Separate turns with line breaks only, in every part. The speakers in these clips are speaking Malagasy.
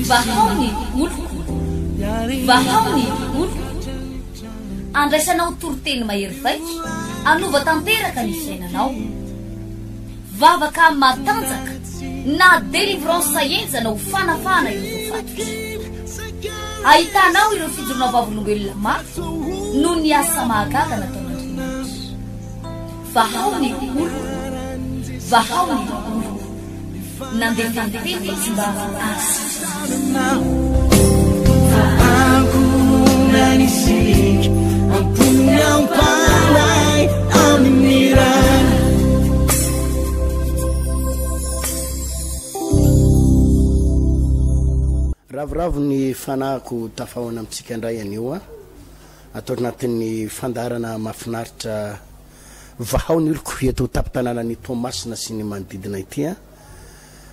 Vahao ny oloko, vahao ny oloko. Andraisanao toriteny mahery vaika, hanova tanteraka ny fiainanao. Vavaka matanjaka na délivrance henjana ho fanafahana ireo voafatotra. Ahitanao ireo fijoroana vavolombelona mafy noho ny asa mahagaga nataon'Andriamanitra. Vahao ny oloko, vahao ny oloko. Nandefa ny teny izy mba hahasitrana.
Ravoravo ny fanahiko tafahaona amintsika indray anio a. Ato anatin'ny fandaharana mahafinaritra Vahao ny oloko eto tampon-tanànan'i Toamasina sy ny manodidina ity a.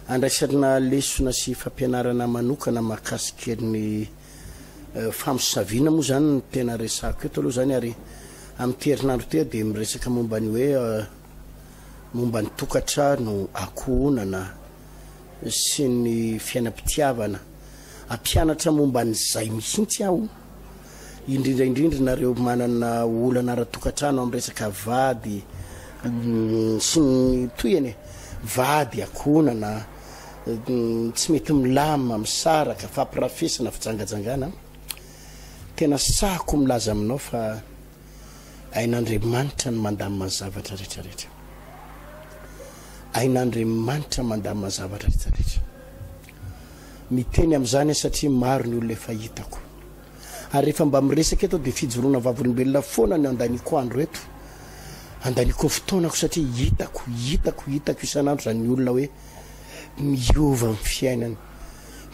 Andraisana lesona sy fampianarana manokana mahakasika ny famosaviana moa izany no tena resahako eto aloha izany ary amin'ity herinandro ity aho dia miresaka momba ny hoe momba ny tokantrano, ankohonana sy ny fiainam-pitiavana. Hampianatra momba an'izay mihitsy aho, indrindra indrindra nareo manana olana ara-tokantrano amin'ny resaka vady sy ny tohiny e, vady, ankohonana, tsy mety milamina, misaraka, fampirafesana, fijangajangana. Tena sahiko milaza aminao fa hain'Andriamanitra ny mandamina ny zavatra rehetra rehetra. Hain'Andriamanitra mandamina ny zavatra rehetra rehetra. Miteny amin'izany aho satria maro ny olona efa hitako. Ary rehefa mba miresaka eto aho dia fijoroana vavolombelona foana no andaniako andro eto. Andaniako ny fotoanako satria hitako, hitako, hitako isan'andro izany olona hoe miova ny fiainany,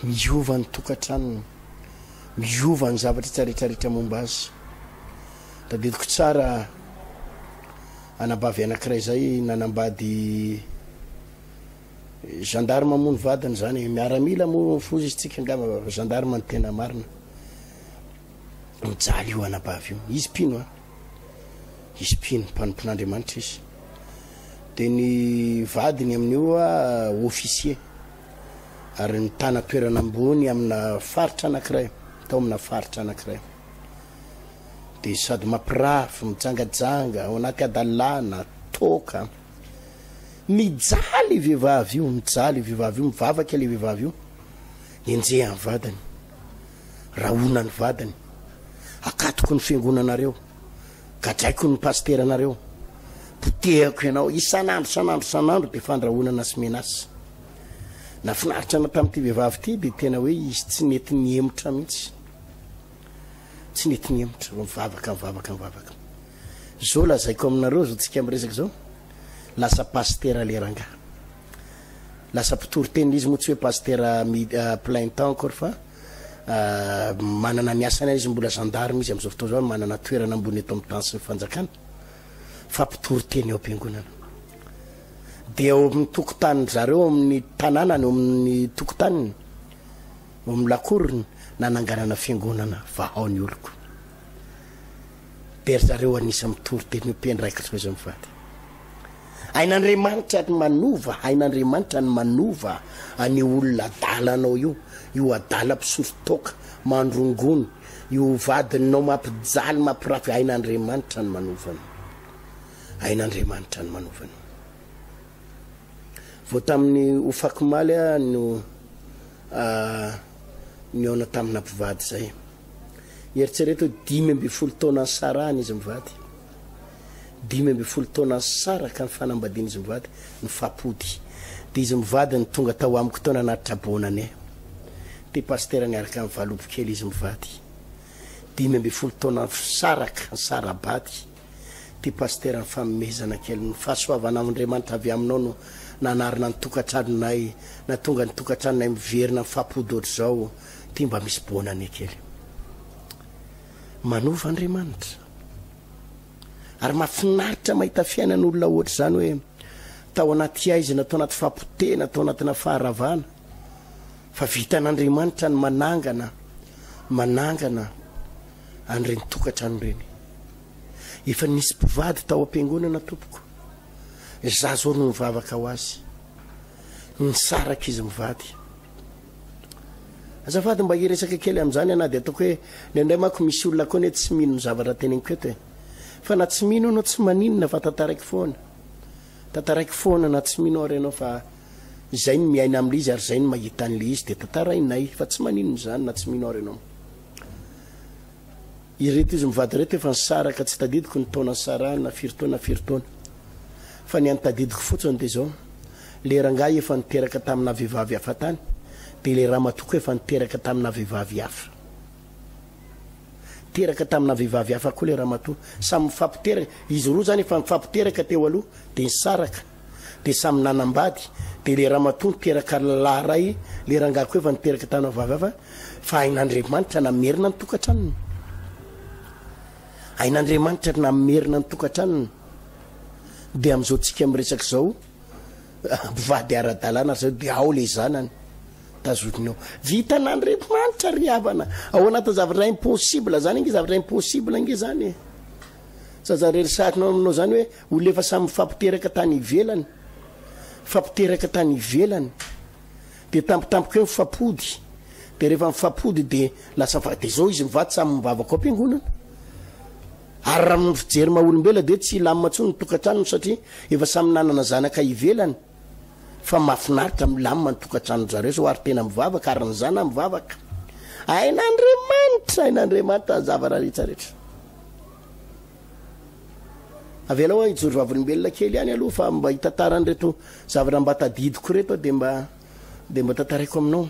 miova ny tokantranony, miova ny zavatra rehetra rehetra momba azy. Tadidiko tsara anabavy anankiray izay nanambady Gendarme moa ny vadiny zany e, miaramila moa foza izy tsika angamba fa gendarme no tena marina. Mijaly io anabavy io, izy mpino a, izy mpino, mpanompon'Andriamanitra izy. De ny vadiny amin'io a officier ary nitana toerana ambony amina faritra anankiray, tao amina faritra anankiray. De sady mampirafy, mijangajanga, ao anaty hadalana, toaka. Mijaly io vehivavy io, mijaly io vehivavy io, mivavaka ilay vehivavy io, enjehan'ny vadiny, rahonan'ny vadiny, akatoko ny fiangonanareo, gadraiko ny pasiteranareo, potehako ianao, isan'andro, isan'andro, isan'andro dia fandrahonana sy menace. Nafinaritra anah tamin'ity vehivavy ity dia tena hoe izy tsy nety nihemotra mihitsy. Tsy nety nihemotra, mivavaka, mivavaka, mivavaka. Zao lazaiko aminareo zao tsika miresaka zao, lasa pasitera le rangahy. Lasa mpitory teny izy moa tsy hoe pasitera plein temps akory fa manana ny asany izy mbola gendarme izy am'zao fotoana zao manana toerana ambony eto amin'ny tany sy ny fanjakana fa mpitory teny ao am-piangonana. Dia ao amin'ny tokotanin-dry zareo ao amin'ny tanànany ao amin'ny tokotaniny ao amin'ny lakoriny nananganana fiangonana vahao ny oloko. Dia ry zareo anisan'ny mitory teny io mpiandraikitra izy mivady. Hain'Andriamanitra ny manova, hain'Andriamanitra ny manova an'io olona adala anao io, io adala mpisotro toaka, mandrongony, io vadinao mampijaly, mampirafy, hain'Andriamanitra ny manova an'io. Hain'Andriamanitra ny manova an'io. Vao tamin'ny ofakomaly aho no nihaona tamina mpivady izay. Eritrereto hoe 15 taona nisarahana izy mivady. 15 taona nisaraka ny fanambadian'izy mivady, nifampody. Dia izy mivady no tonga tao amiko tao nanatitra bonne année. Dia pasitera niaraka amin'ny valopy kely izy mivady. 15 taona nisaraka, nisara-bady. Ty pasitera ny fanomezana kely, ny fahasoavan'Andriamanitra avy aminao no nanarina ny tokantranonay, nahatonga ny tokantranonay miverina mifampody ohatr'izao. Ty mba misy bonne année kely. Manova Andriamanitra. Ary mahafinaritra mahita fiainan'olona ohatr'izany hoe tao anaty haizina, tao anaty fahapotehana, tao anatina faharavana. Fa vitan'Andriamanitra ny manangana, manangana an'ireny tokantrano ireny. Efa nisy mpivady tao am-piangonana tompoko. Za zao no nivavaka ho azy. Nisaraka izy mivady. Azafady mba hiresaka kely amin'izany aho na dia ataoko hoe indraindray manko misy olona koa anie tsy mino ny zavatra teneniko eto e. Fa na tsy mino ianao tsy maninona fa tantaraiko foana. Tantaraiko foana na tsy mino ary ianao fa izay no miaina amin'ilay izy ary izay no mahita an'ilay izy dia tantarainay fa tsy maninona izany na tsy mino ary ianao. Ireto izy mivady ireto efa nisaraka tsy tadidiko ny taona nisarahany na firy taona na firy taona. Fa ny any tadidiko fotsiny dia izao, le rangahy efa niteraka tamina vehivavy hafa tany dia le ramatoa koa efa niteraka tamina vehivavy hafa. Teraka tamina vehivavy hafa koa le ramatoa. Samy mifampiteraka, izy roa zany efa nifampiteraka teo aloha dia nisaraka. Dia samy nanambady, dia le ramatoa niteraka lahy iray, le rangahy koa efa niteraka tamina vehivavy hafa. Fa hain'Andriamanitra namerina ny tokantranony. Hain'Andriamanitra namerina ny tokantranony. Dia amin'izao tsika miresaka izao, mpivady ara-dalàna ry zareo, dia ao ilay zanany. Tazoniny ao. Vitan'Andriamanitra ry havana. Ao anatin'ny zavatra impossible zany ange, zavatra impossible ange zany e. Zaza resahinao aminao zany hoe olona efa samy mifampiteraka tany ivelany. Mifampiteraka tany ivelany. Dia tampotampoka eo mifampody, dia rehefa mifampody dia lasa mifa-, dia zao izy mivady samy mivavaka ao am-piangonana. Ary raha ny fijery maha olombelona dia tsy hilamina intsony ny tokantranony satria efa samy nanana zanaka ivelany. Fa mahafinaritra milamina ny tokantranon-dry zareo zao ary tena mivavaka ary ny zanany mivavaka. Hain'Andriamanitra, hain'Andriamanitra ny zavatra rehetra rehetra. Avelao aho hijoro vavolombelona kely ihany aloha fa mba hitantara an'ireto zavatra mba tadidiko ireto aho dia mba dia mba tantaraiko aminao.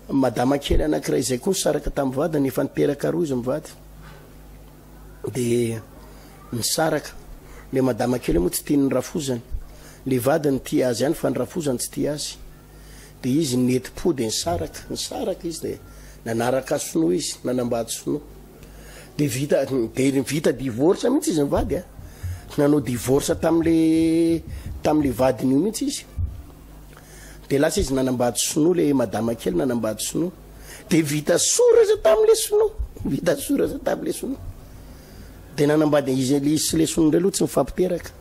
Madama kely anankiray izay koa nisaraka tamin'ny vadiny, efa niteraka roa izy mivady. Dia nisaraka. Ilay madama kely moa tsy tian'ny rafozany. Ilay vadiny tia azy ihany fa ny rafozany tsy tia azy. Dia izy nety-po dia nisaraka. Nisaraka izy dia nanaraka sinoa izy, nanambady sinoa. De vita de vita divorce mihitsy izy mivady a. Nanao divorce tamle tamle vadiny io mihitsy izy. De lasa izy nanambady sinoa le madama kely nanambady sinoa. De vita soratra tamle sinoa. Vita soratra tamle sinoa. De nanambady izy izy sy le sinoa ndray aloha tsy mifampiteraka.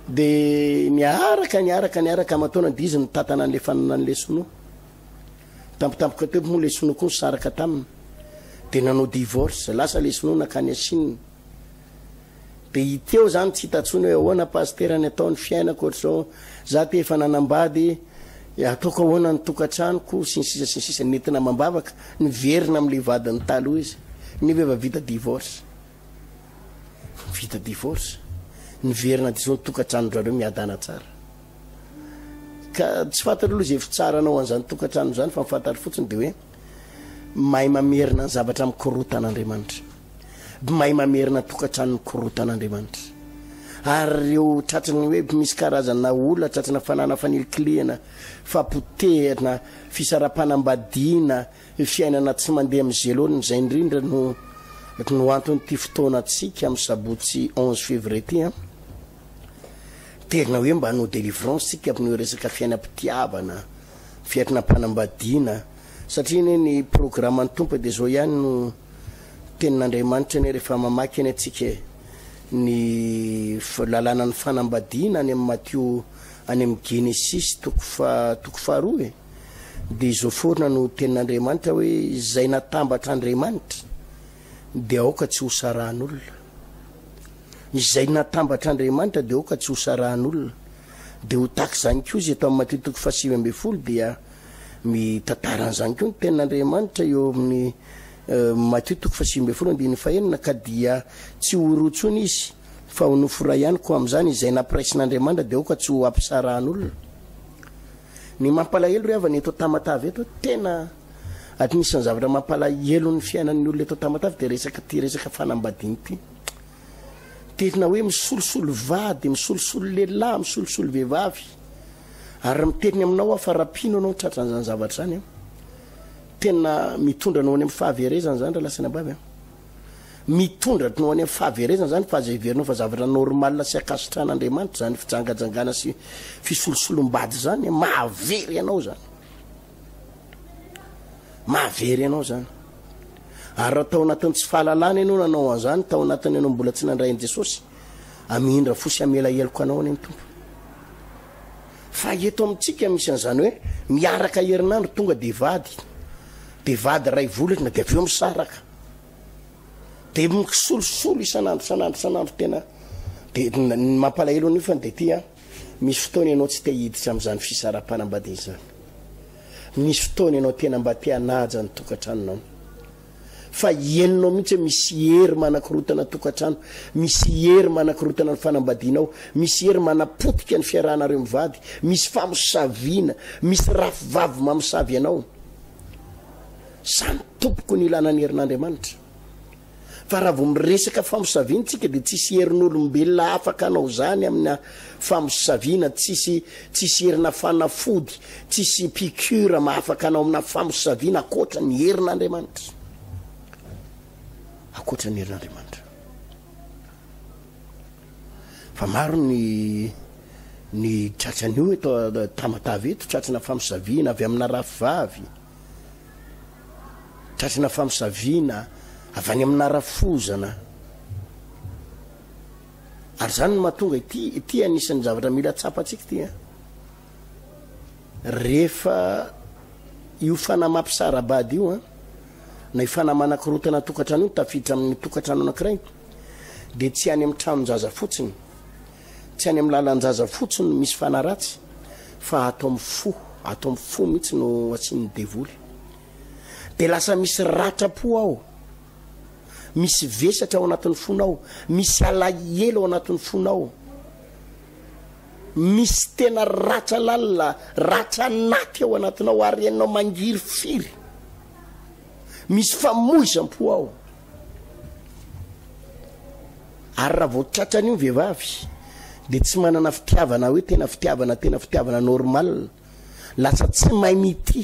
De niaraka niaraka niaraka aman-taona de izy nitantana an'le fananan'le sinoa. Tampotampoka teo moa le sinoa koa nisaraka taminy de nanao divorce, lasa le sinoa nakany à Chine. De hita eo zany tsy hita tsony hoe ahoana pasitera ny atao ny fiainako ohatr'izao, za ty efa nanambady, ataoko ahoana ny tokantranoko sy ny sisa sy ny sisa, nentina amam-bavaka, niverina amle vadiny taloha izy nefa efa vita divorce. Vita divorce, niverina de zao ny tokantranon-drareo miadana tsara. Ka tsy fantatro aloha izay fitsaranao an'izany tokantrano izany fa ny fantatro fotsiny dia hoe mahay mamerina ny zavatra mikorotana Andriamanitra. Mahay mamerina tokantrano mikorotana Andriamanitra. Ary ireo tratry ny hoe misy karazana olona tratry ny fanana fanilikilihana, fapotehana, fisaraham-panambadiana, fiainana tsy mandeha amin'ny zelona, izay indrindra no no anton'ity fotoanantsika amin'ny sabotsy 11 février ity an. Tena hoe mba hanao délivrance tsika amin'io resaka fiainam-pitiavana, fiainam-panambadiana, satria anie ny programan'ny Tompo dia zao ihany no tenin'Andriamanitra anie rehefa mamaky anie tsika e, ny lalànan'ny fanambadiana any amin'ny Matio any amin'ny Genesisy toko fa toko faharoa e, dia izao foana no tenin'Andriamanitra hoe izay natambatr'Andriamanitra dia aoka tsy ho sarahan'olona. Izay natambatr'Andriamanitra dia aoka tsy ho sarahan'olona. Dia ho tahaka izany koa izy eto amin'ny Matio toko faha-19 dia mitantara an'izany koa ny tenin'Andriamanitra eo amin'ny Matio toko faha-19 andininy fahenina ka dia tsy ho roa intsony izy fa ho nofo iray ihany koa amin'izany izay nampiraisin'Andriamanitra dia aoka tsy ho ampisarahan'olona. Ny mampalahelo ry havana eto Tamatave eto tena anisan'ny zavatra mampalahelo ny fiainan'ny olona eto Tamatave dia resaka ity resaka fanambadiana ity. Tena hoe misolosolo vady, misolosolo lehilahy, misolosolo vehivavy. Ary miteny aminao aho fa raha mpino ianao tratran'izany zavatra izany an, tena mitondra anao any amin'ny fahaverezana izany raha lahy sy an. Mitondra anao any amin'ny fahaverezana izany fa aza heverinao fa zavatra normal sy ankasitrahan'Andriamanitra izany fijangajangana sy fisolosolom-bady izany, mahavery anao izany. Mahavery anao izany. Ary raha tao anatin'ny tsy fahalalana ianao nanao an'izany, tao anatin'ny ianao mbola tsy nandray an'i Jesosy, hamindra fo sy hamela heloka anao anie ny Tompo. Fa eto amintsika misy an'izany hoe miaraka herinandro tonga de vady, de vady iray volana de avy eo misaraka. De misolosolo isan'andro isan'andro isan'andro tena de ny mampalahelo anefany de ty an, misy fotoana ianao tsy te hiditra amin'izany fisaraham-panambadiana izany. Misy fotoana ianao tena mba te hanaja ny tokantranonao. Fa henonao mihitsy hoe misy hery manakorotana tokantrano, misy hery manakorotana ny fanambadianao, misy hery manapotika ny fiarahanareo mivady, misy famosaviana, misy rafivavy mamosavy anao. Zany tompoko ny ilana ny herin'Andriamanitra. Fa raha vao miresaka famosaviana tsika dia tsisy herin'olombelona afaka hanao zany amina famosaviana, tsisy tsisy herina fanafody, tsisy piqûre mahafaka anao amina famosaviana ankoatra ny herin'Andriamanitra. Ankoatra ny herin'Andriamanitra. Fa maro ny ny tratran'io eto Tamatave eto, tratrana famosaviana avy amina rafivavy. Tratrana famosaviana avy any amina rafozana. Ary zany no mahatonga ity, ity anisan'ny zavatra mila tsapantsika ity an. Rehefa io fanahy mampisara-bady io an, na io fanahy manakorotana tokantrano io tafiditra amin'ny tokantrano anankiray, dia tsy any amin'ny tranon-jaza fotsiny, tsy any amin'ny lalan-jaza fotsiny no misy fanahy ratsy, fa ato amin'ny fo, ato amin'ny fo mihitsy no asian'ny devoly. Dia lasa misy ratram-po ao. Misy vesatra ao anatin'ny fonao, misy alahelo ao anatin'ny fonao, misy tena ratra lalina, ratra anaty ao anatinao ary ianao mangirifiry. Misy famoizam-po ao. Ary raha vao tratran'io ny vehivavy dia tsy manana fitiavana hoe tena fitiavana, tena fitiavana normal. Lasa tsy mahay mitia,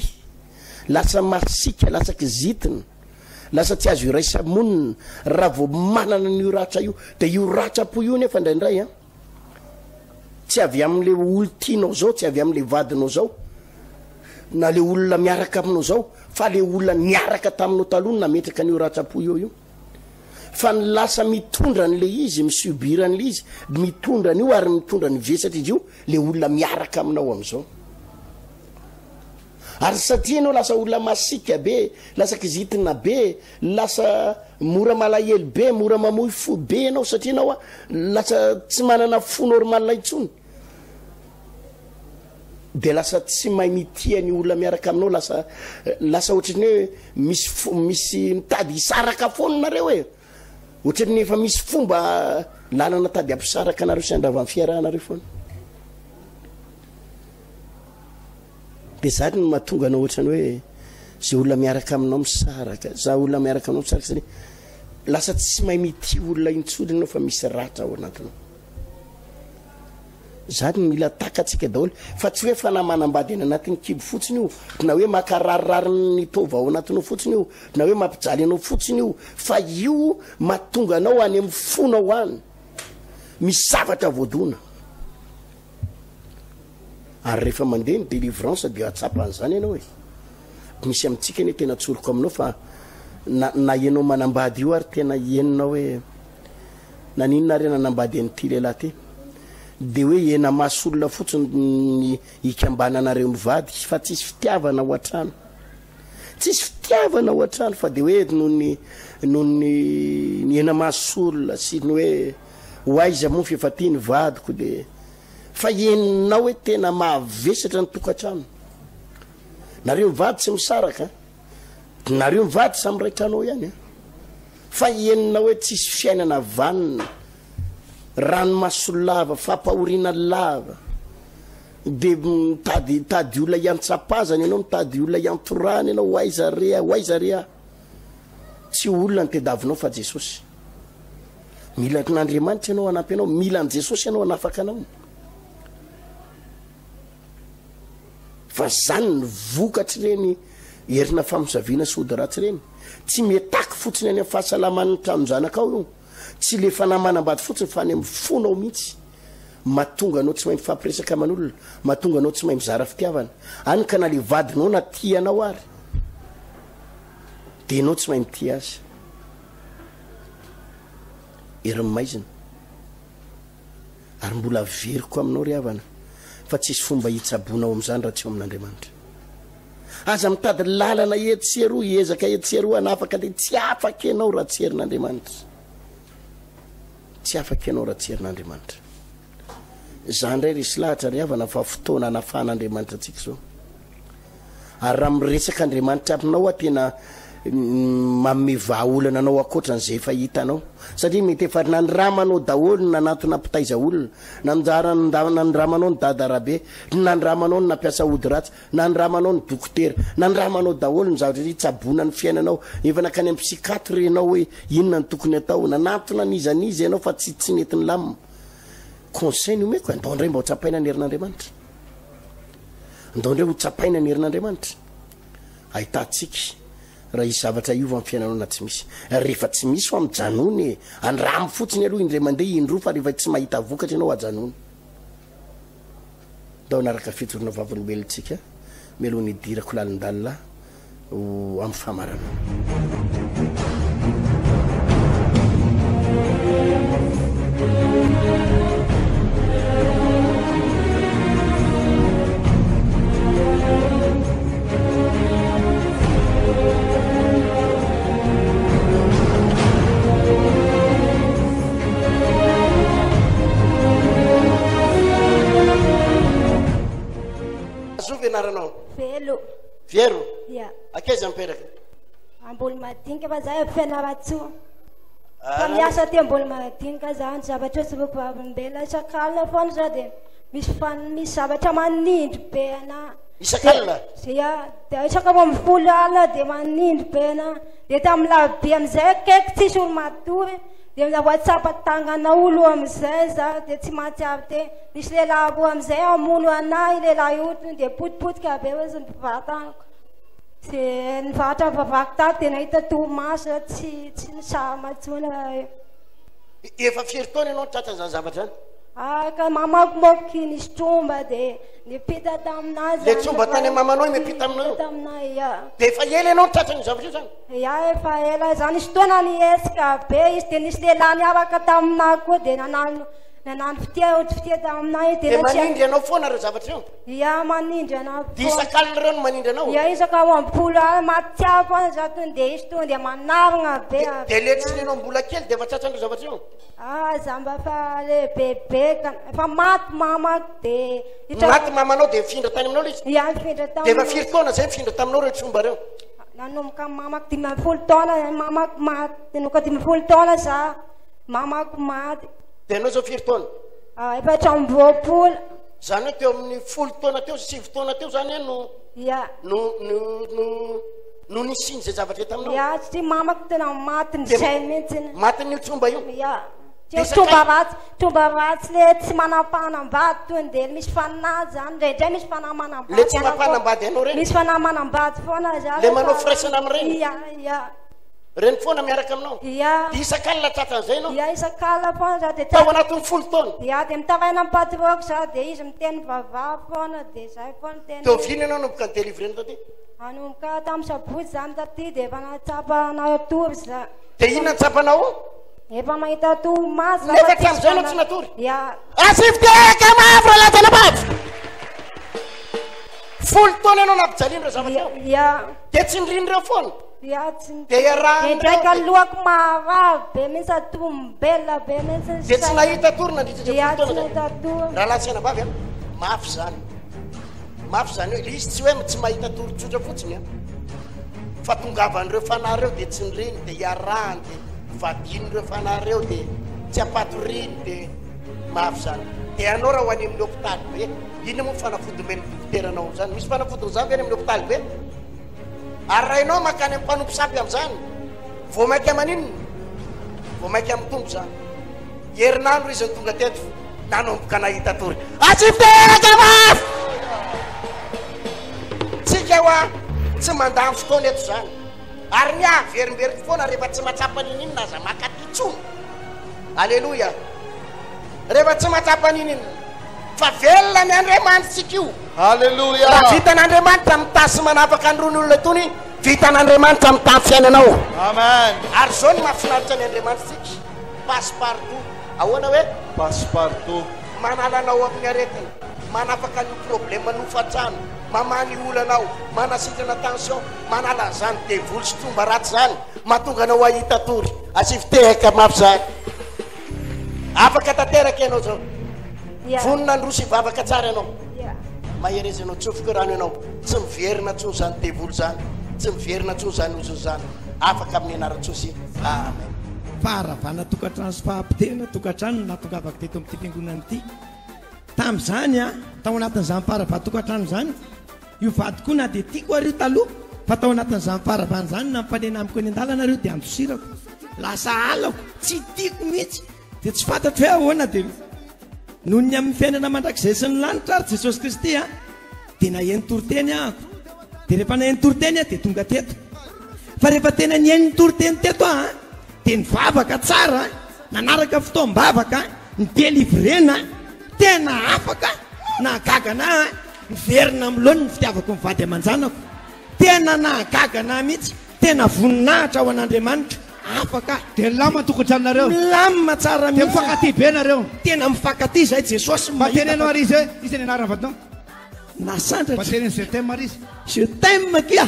lasa masiaka, lasa kizitina. Lasa tsy azo iraisa-monina raha vao manana an'io ratra io. Dia io ratram-po io nefa indraindray an, tsy avy amin'ilay olon-tianao izao, tsy avy amin'ilay vadinao izao, na ilay olona miaraka aminao izao, fa ilay olona niaraka taminao taloha no nametraka an'io ratram-po eo io. Fa ny lasa mitondra an'ilay izy, mi-subir an'ilay izy, mitondra an'io ary mitondra ny vesatr'izy io, ilay olona miaraka aminao amin'izao. Ary satria ianao lasa olona masiaka be, lasa kizitina be, lasa mora malahelo be, mora mamoy fo be ianao satria ianao lasa tsy manana fo normal intsony. Dia lasa tsy mahay mitia ny olona miaraka aminao, lasa lasa ohatran'ny hoe misy fo misy mitady hisaraka foana nareo e. Ohatran'ny efa misy fomba lalana tady hampisaraka anareo sy handrava ny fiarahanareo foana. Dia zany no mahatonga anao ohatrany hoe zay olona miaraka aminao misaraka, za olona miaraka aminao misaraka satria lasa tsy mahay mitia olona intsony ianao fa misy ratra ao anatinao. Zany no mila takatsika daholo fa tsy hoe fanahy manambady any anatin'ny kibo fotsiny io, na hoe makararirar ny taova ao anatinao fotsiny io, na hoe mampijaly anao fotsiny io, fa io mahatonga anao any amin'ny fonao any misy zavatra voadona. Ary rehefa mandeha ny délivrance dia hahatsapa an'izany ianao e. Misy amintsika anie tena tsoriko aminao fa na na ianao manambady io ary tena henonao hoe naninona ary nanambady an'ity lehilahy ity. Dia hoe hena-maso olona fotsiny ny hikambananareo mivady fa tsisy fitiavana ao an-trano. Tsisy fitiavana ao an-trano fa dia hoe noho ny noho ny ny hena-maso olona sy ny hoe ho aiza moa f'efa tia ny vadiko dia Fa henonao hoe tena mahavesatra ny tokantrano. Nareo mivady tsy misaraka, nareo mivady samy iray trano ao ihany. Fa henonao hoe tsisy fiainana vanona, ranomaso lava, fampahoriana lava. Dia mitady mitady olona hiantsapazana ianao, mitady olona hiantorahana ianao, ho aiza re, ho aiza re aho. Tsy olona no tediavinao fa Jesosy. Mila an'Andriamanitra ianao hanampy anao, mila an'i Jesosy ianao hanafaka anao. Fa zany ny vokatr'ireny herina famosaviana sy ody ratsy ireny. Tsy mietaky fotsiny any amin'ny fahasalaman'ny tranon-janakao io. Tsy le fanahy manambady fotsiny fa any amin'ny fonao mihitsy. Mahatonga anao tsy mahay mifampiresaka aman'olona, mahatonga anao tsy mahay mizara fitiavana. Any ka na le vadinao na tia anao ary dia ianao tsy mahay mitia azy. Herin'ny maizina. Ary mbola averiko aminao ry havana. Fa tsisy fomba hitsaboana ao amin'izany raha tsy ao amin'Andriamanitra. Aza mitady lalana etsy sy eroa, hiezaka etsy sy eroa hanafaka dia tsy afaka ianao raha tsy herin'Andriamanitra. Tsy afaka ianao raha tsy herin'Andriamanitra. Za indray resy lahatra ry havana fa fotoana hanafahan'Andriamanitra antsika izao. Ary raha miresaka Andriamanitra aminao aho tena manome vahaolana anao ankoatran'izay efa hitanao. Satria mety efa nandramanao daholo ny nanantona mpitaiza olona, nanjara nandramanao ny dada rabe, nandramanao ny nampiasa ody ratsy, nandramanao ny dokotera, nandramanao daholo ny zavatra hitsaboana ny fiainanao, efa nankany amin'ny psychiatre ianao hoe inona no tokony atao, nanantona an'iza n'iza ianao fa tsy tsy nety nilamina. Conseil no omeko, andao indray mba ho tsapaina ny herin'Andriamanitra. Andao indray ho tsapaina ny herin'Andriamanitra. Ahitantsika raha hisy zavatra hiova amin'ny fiainanao na tsy misy. Rehefa tsy misy hoa mijanona e. Andramo fotsiny aloha indray mandeha indroa fa rehefa tsy mahita vokatra ianao ajanona. Ndao hanaraka fijoroana vavolombelontsika mialoha ny hidirako lalindalina ho amin'ny famaranana. Zovy anaranao?
Velo.
Vero?
Ya.
Akaiza mipetraka?
Ambolimadinika fa za avy Fianarantsoa.
Ah,
Fa miasa aty Ambolimadinika za, ny zavatra tsoriko vavolombelona isak'alina foana za dia misy fan- misy zavatra manindry be anah.
Isak'alina?
Ya, dia isaka 12 alina dia manindry be anah. Dia tamin'ny lavibe amin'izay akaiky tsisy olo matory, dia voatsapa tagnan'olo amin'izay za dia tsy mahatsiaro tena. Nisy lehilahy roa amin'izay hamono anah, io lehilahy io tonga dia potipotika be hozy ny vatako. Dia nivarotra nivavaka tato dia nahita torimaso za tsy tsy nisahama intsony aho.
Efa firy taona ianao no tratran'izany zavatra izany?
Ah, ka mamako manko nisy tromba dia nipita taminazy.
Le tromba tany amin'ny mamanao io mipita aminao io?
Nipita aminahy, ya.
Dia efa ela ianao no tratran'io zavatra io zany?
Ya, efa ela zany. Nisy fotoana nihetsika be izy dia nisy lehilahy niaraka taminahy koa dia nanano nanano fitia ohatry fitia taminahy izy
dia
dia
manindry anao foana ireo zavatra ireo?
Ya, manindry anahy
Dia
foana.
isak'alina ireo no manindry anao?
Ya, isaka 12 alina mahatsiaro foana za tonga dia izy tonga dia manarona be
Dia dia le tsy nenao mbola kely dia efa tratran'ireo zavatra ireo?
Ah, za mba efa lehibebe ka, efa maty mamako dia hitra-
Maty mamanao dia nifindra tany aminao ilay izy?
Ya, nifindra
Dia efa
taminao.
firy taona zay nifindra taminao ireo tromba ireo?
Nanomboka mamako 15 taona, mamako maty, nanomboka 15 taona za, mamako maty.
Dia ianao zao firy taona?
Ah, 24.
Zany hoe teo amin'ny 10 taona teo, 9 taona teo zany hoe no
Ya.
no no no no nisian'izay zavatra taminao?
Ya, satria mamako tena maty
Dia
ndray mihitsy.
Matin'io tromba io?
Ya.
Dia
Tsy tromba
sakay-
ratsy, tromba ratsy le tsy manam-panambady tonga dia misy fanahy zany, indraindray misy fanahy manambady
Le tsy
anao foana.
mampanambady anao reny?
Misy fanahy manambady foana za.
Le manao firaisana amin'ireny?
Ya, ya.
Reny foana miaraka aminao?
Ya.
Dia isak'alina tratran'izay ianao?
Ya, isak'alina foana za dia
Tao anatin'ny 10 taona?
Ya, dia mitaraina amin'ny patron-ko za dia izy miteny vavaha foana dia zay foana miteny.
Dia oviana ianao nanomboka ni-délivrer-na taty?
Nanomboka tamin'ny sabotsy zany taty dia efa nahatsapa natory za.
Dia inona no tsapanao?
Efa mahita torimaso za
Nefa
fa tsisy
hatramin'izay ianao tsy
fana-
natory?
Ya.
Asivy tehaka mafy rahalahy Tanabavy! 10 taona ianao nampijaliana ireo zavatra ireo.
Ya.
Dia tsy nirian'ireo foana?
Ya, tsy
Dia iarahan'ireo
Indraika
dia-
lohako maharary be mihitsy, sady tombelona be mihitsy ny
Dia tsy
saina.
nahita tory nandritra izay
Ya,
10 taona
tsy
izay?
nahita tory.
Rahalahy sy anabavy a, mafy izany. Mafy izany hoe ilay izy tsy hoe tsy mahita tory tsotra fotsiny an. Fa tongavan'ireo fanahy ireo dia tsy niriny dia iarahany dia vadian'ireo fanahy ireo dia tsy ampatoriany dia mafy izany. Dia ianao raha ho any amin'ny hopitaly be, inona moa fanafody omen'ny dokotera anao amin'izany? Misy fanafodin'izany ve any amin'ny hopitaly be? Ary raha ianao mankany amin'ny mpanompo sampy amin'izany, vao mainka maninona? Vao mainka mitombo izany. Herinandro izy no tonga teto, nanomboka nahita tory. Asio tehaka mafy! Tsika hoa tsy mandany fotoana eto izany. Ary ny ahy averimberiko foana rehefa tsy mahatsapa n'ininona aza maka aty intsony. Aleloia. Rehefa tsy mahatsapa n'ininona. Fa velona ny Andriamanitsika io.
Aleloia.
Raha vitan'Andriamanitra mitahy sy manafaka an'irony olona itony, vitan'Andriamanitra mitahy ny fiainanao.
Amen.
Ary izao no mahafinaritra ny Andriamanitsika. Passe partout. Ahoana hoe?
Passe partout.
Manala anao amin'ny aretina. Manapaka an'io problème nofan-trano, mamaha ny olanao, manasitrana tension, manala an'izany devoly sy tromba ratsy izany, mahatonga anao hahita tory. Asivo tehaka mafy izany. Afaka tanteraka ianao izao. Vonona handroso hivavaka tsara ianao. Mahereza ianao, tsofiko rano ianao. Tsy miverina intsony izany devoly izany. Tsy miverina intsony izany ozona izany. Afaka amin'ny anaran'i Jesosy. Amen.
Faharavana tokantrano sy fahapotehana tokantrano no nahatongavako teto amin'ity fiangonana ity. Tamin'izany an, tao anatin'izany faharavan-tokantrano izany, io vadiko io na dia tiako ary io taloha, fa tao anatin'izany faharavana izany, na mifanena amiko eny an-dalana ary io dia andosirako. Lasa halako, tsy tiako mihitsy, dia tsy fantatro hoe ahoana dia noho ny amin'ny fiainana mandrakizay sy ny lanitra ary Jesosy Kristy an, dia naheno toriteny ahako. Dia rehefa naheno toriteny aho dia tonga teto. Fa rehefa tena nihaino ny toriteny teto aho an, dia nivavaka tsara an, Nanaraka fotoam-bavaka ny delivrena tena afaka nahagaga anah niverina amin'ny laoniny ny fitiavako ny vady aman-janako tena nahagaga anah mihitsy tena voninahitra ho an'Andriamanitra afaka
Dia milamina ny tokantranonareo.
Milamina tsara
Dia
mihitsy.
mifankatia be nareo.
Tena mifankatia izahay Jesosy
Mba
mahita
teneno
fa
ary izy hoe iza ny anaran'ny vadinao?
Nasandratra.
Mba teneno je t'aime ary izy.
Je t'aime akia.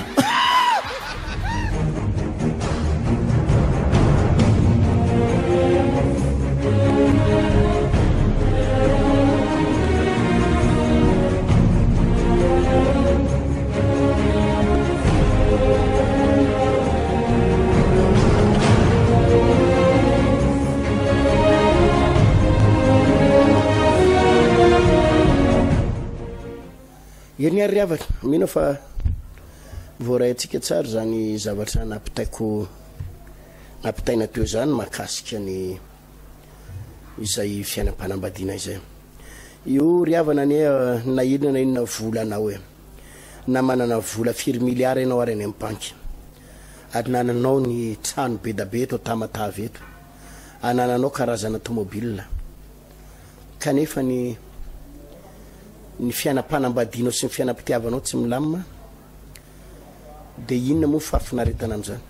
Eny ary ry havana, mino aho fa voaray antsika tsara izany zavatra nampitaiko nampitaina teo izany mahakasika ny izay fiainam-panambadiana izay. Io ry havana anie na inona na inona volanao e, na manana vola firy milliards ianao ary any amin'ny banky, ary nananao ny trano bedabe eto Tamatave eto, anananao karazana tomobile, kanefa ny ny fiainam-panambadianao sy ny fiainam-pitiavanao tsy milamina, dia inona moa ny fahafinaretana amin'izany?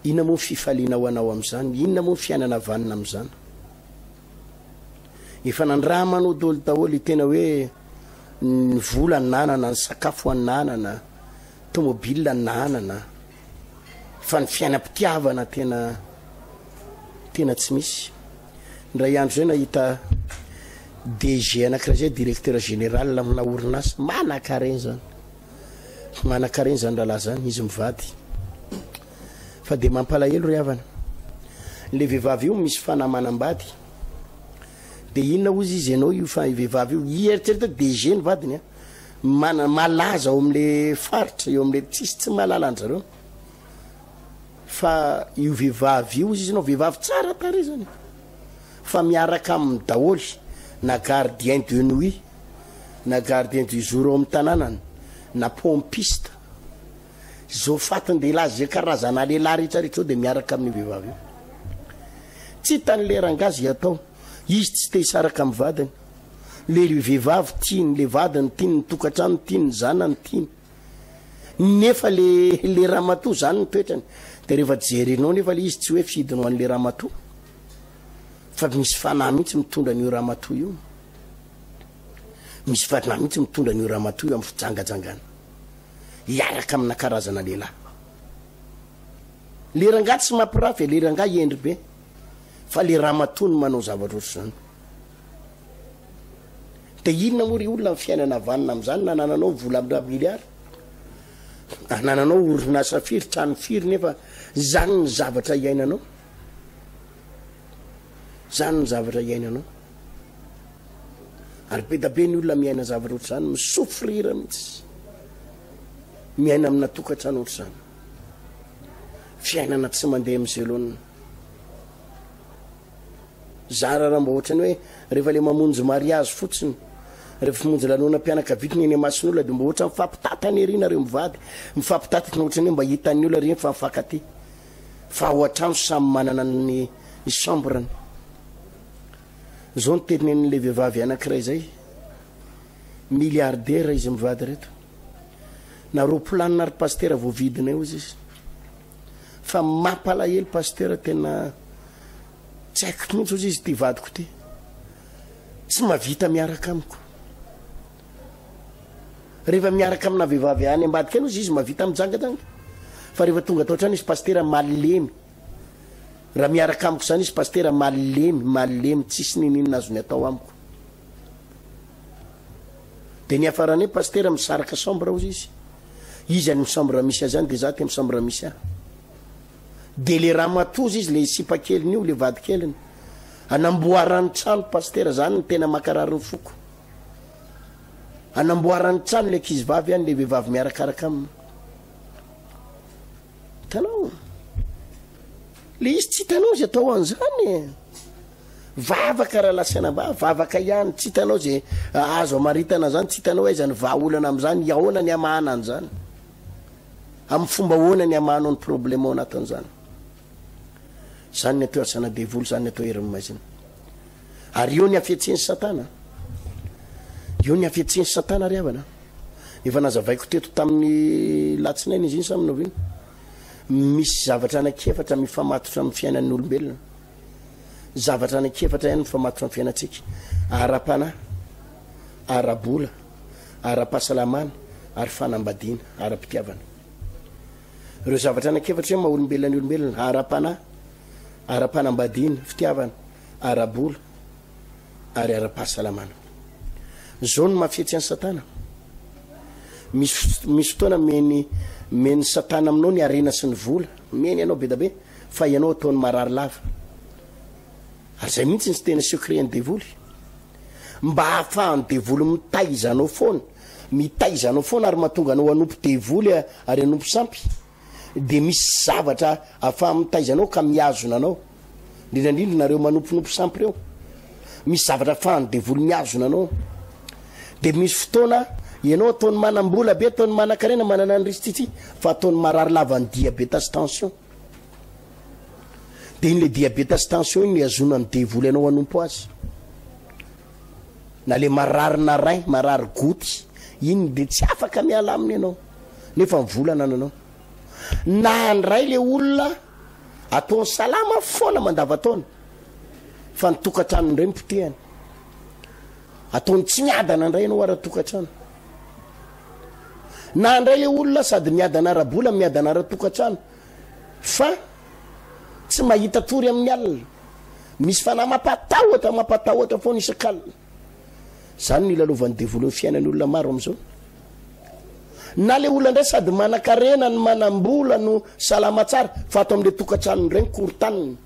Inona moa ny fifaliana ho anao amin'izany? Inona moa ny fiainana vanona amin'izany? Efa nandramanao daholo daholo tena hoe ny vola nanana, ny sakafo ananana, tomobile nanana, fa ny fiainam-pitiavana tena tena tsy misy. Indray andro izay nahita DG anankiray izay, directeur général amina orinasa, manankarena izany, manankarena izany rahalahy izany, izy mivady. Fa dia mampalahelo ry havana. Le vehivavy io misy fanahy manambady. Dia inona hozy izy ianao io fa vehivavy io, hieritrereto DG ny vadiny a. Mana malaza ao amin'le faritra, eo amin'le tsisy tsy mahalala an-jareo. Fa io vehivavy io hozy izy ianao, vehivavy tsara tarehy zany. Fa miaraka aminy daholo na gardien de nuit, na gardien du jour ao amin'ny tanànany, na pompiste. Izao fatin-dehilahy izay karazana lehilahy rehetra rehetra izao dia miaraka amin'io vehivavy io. Tsy hitan'ilay rangahy izay atao. Izy tsy te hisaraka amin'ny vadiny. Ilay vehivavy tiany, ilay vadiny tiany, ny tokantrano tiany, ny zanany tiany. Nefa le le ramatoa izany ny toetrany. Dia rehefa jerenao nefa ilay izy tsy hoe fidiny ho an'ilay ramatoa. Fa misy fanahy mihitsy mitondra an'io ramatoa io. Misy fanahy mihitsy mitondra an'io ramatoa io amin'ny fijangajangana. hiaraka amina karazana lehilahy. Le rangahy tsy mampirafy e, le rangahy hendry be, fa le ramatoa no manao zavatra ohatr'izany. De inona moa ry olona ny fiainana vanona amin'izany na anananao vola amina milliard, anananao orinasa firy, trano firy nefa zany ny zavatra iainanao. Zany ny zavatra iainanao. Ary be da be ny olona miaina zavatra ohatr'izany, mi-souffrir mihitsy. Miaina amina tokantrano ohatr'izany. Fiainana tsy mandeha amin'izay laoniny. Zara raha mba ohatrany hoe rehefa le mamonjy mariazy fotsiny, rehefa mamonjy lanonam-pianakaviana eny imason'olona dia mba ohatra mifampitatana ery nareo mivady, mifampitatana ohatrany hoe mba hitan'ny olona ry fa mifankatia. Fa ao an-trano samy manana ny ny chambre-ny. Zao no tenenin'ilay vehivavy anankiray zay, milliardaire izy mivady reto. Na roplanina ry pasitera voavidinay hozy izy. Fa mampalahelo pasitera tena tsy haiko mihitsy hozy izy ity vadiko ity. Tsy mahavita miaraka amiko. Rehefa miaraka amina vehivavy any ambadika any ozy izy mahavita mijangajanga. Fa rehefa tonga tao an-trano izy pasitera malemy. Raha miaraka amiko izany izy pasitera malemy, malemy, tsisy ninininona azony atao amiko. Dia niafarany hoe pasitera misaraka chambre ozy izy. Izy any amin'ny chambre misy azy any dia za aty amin'ny chambre misy ahy. Dia le ramatoa ozy izy le sipa keliny io, le vady keliny. Anamboarany trano pasitera, zany no tena makarary ny foko. Anamboarany trano le ankizy vavy any, le vehivavy miarakaraka aminy. Hitanao? Le izy tsy hitanao zay atao an'izany e. Vavaka raha lasaina mba vavaka ihany, tsy hitanao zay azo amaritana zany, tsy hitanao aiza ny vahaolana am'zany, ahoana ny hamahana an'zany. Amin'ny fomba ahoana ny hamahanao ny problème ao anatin'izany. Zany ny atao asana devoly, zany ny atao herin'ny maizina. Ary eo ny hafetsen'i Satana. Eo ny hafetsen'i Satana ry havana. Efa nazavaiko teto tamin'ny latsinainy izy iny sa amin'ny oviana. Misy zavatra anankiefatra mifamatotra amin'ny fiainan'ny olombelona. Zavatra anankiefatra ihany mifamatotra amin'ny fiainantsika. Ara-panahy, ara-bola, ara-pahasalamana ary fanambadiana, ara-pitiavana. Ireo zavatra anankiefatra ireo maha olombelona ny olombelona, ara-panahy, ara-panambadiana, fitiavana, ara-bola ary ara-pahasalamana. Izao no mahafetsy an'i Satana. Misy misy fotoana meny meny Satana aminao ny harena sy ny vola, meny ianao be da be, fa ianao ataony marary lava. Ary izay mihitsy ny tena secret an'ny devoly. Mba hahafahan'ny devoly mitaiza anao foana, mitaiza anao foana ary mahatonga anao hanompo devoly ary hanompo sampy. Dia misy zavatra ahafaha mitaiza anao ka mihazona anao. Indrindra indrindra nareo manomponompo sampy ireo. Misy zavatra afahan'ny devoly mihazona anao. Dia misy fotoana ianao ataony manam-bola be, ataony manan-karena, manana ny risitsitsy, fa ataony marary lava ny diabeta sy tension. Dia iny le diabeta sy tension iny no ihazonan'ny devoly anao hanompo azy. Na le marary na rein, marary goty, iny dia tsy afaka miala aminy ianao. Nefa ny vola anananao. Na handray le olona ataony salama foana mandava-taona, fa ny tokantranony indray no potehany. Ataony tsy miadana indray ianao ara-tokantrano. Na handray le olona sady miadana ara-bola, miadana ara-tokantrano, fa tsy mahita tory amin'ny alina. Misy fanahy mampatahotra, mampatahotra foana isak'alina. Zany no ilalovan'ny devoly ny fiainan'ny olona maro amin'izao. Na le olona indray sady manan-karena no manam-bola no salama tsara fa ato amin'le tokantranony indray ny korotaniny.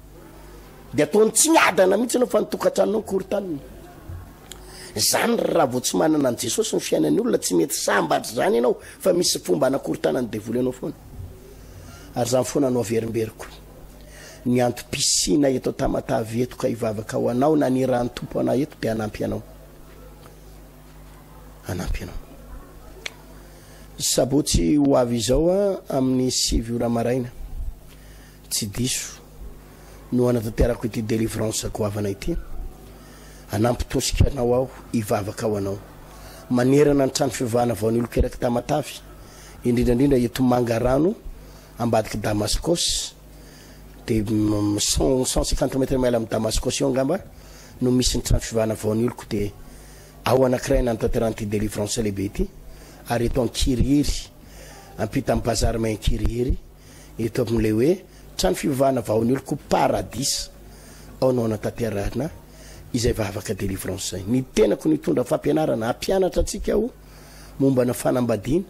Dia ataony tsy miadana mihitsy ianao fa ny tokantranonao ny korotaniny. Zany raha vao tsy manana an'i Jesosy ny fiainan'ny olona tsy mety sambatra zany ianao fa misy fomba anakorontanan'ny devoly anao foana. Ary zany foana no averimberiko. Ny antom-pisiana eto Tamatave eto ka hivavaka ho anao na nirahan'ny Tompo anah eto dia hanampy anao. Hanampy anao. Sabotsy ho avy izao amin'ny 9 ora maraina, tsy diso, no hanatanterako ity délivrance goavana ity. Hanampy tosika anao aho hivavaka ho anao. Manerana ny trano fivavahana vao ny olon-kerak'i Tamatave, indrindra indrindra eto Mangarano, ambadik'i Damaskos, dia 150 mètres miala amin'i Damaskos eo angamba no misy ny trano fivavahana vao ny oloko dia ao anankiray nanatanterahana ity délivrance lehibe ity ary eto Ankirihiry ampitan'ny bazary may Ankirihiry eto amin'ilay hoe trano fivavahana vao ny oloko paradisa ao no anatanterahana izay vavaka délivrance izay. Ny tenako no hitondra fampianarana hampianatra antsika aho momba ny fanambadiana,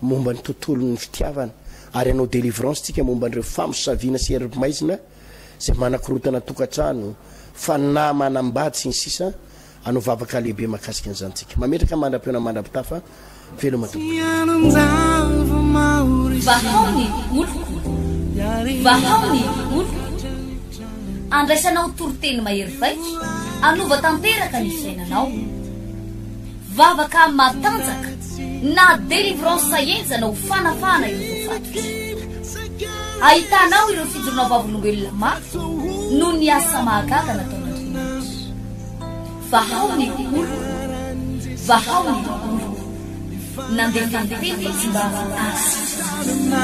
momba ny tontolon'ny fitiavana, ary hanao délivrance tsika momba an'ireo famosaviana sy herim-maizina izay manakorontana tokantrano, fanahy manambady sy ny sisa Hanao vavaka lehibe mahakasika an'izany tsika. Mametraka mandra-pihaona mandra-pitafa, veloma tompoko.
Vahao ny oloko, vahao ny oloko. Andraisanao toriteny mahery vaika, hanova tanteraka ny fiainanao. Vavaka matanjaka na délivrance henjana ho fanafahana ireo voafatotra. Ahitanao ireo fijoroana vavolombelona mafy noho ny asa mahagaga nataon'Andriamanitra. Vahao ny oloko, vahao ny oloko. Nandefa ny teny izy mba hahasitrana.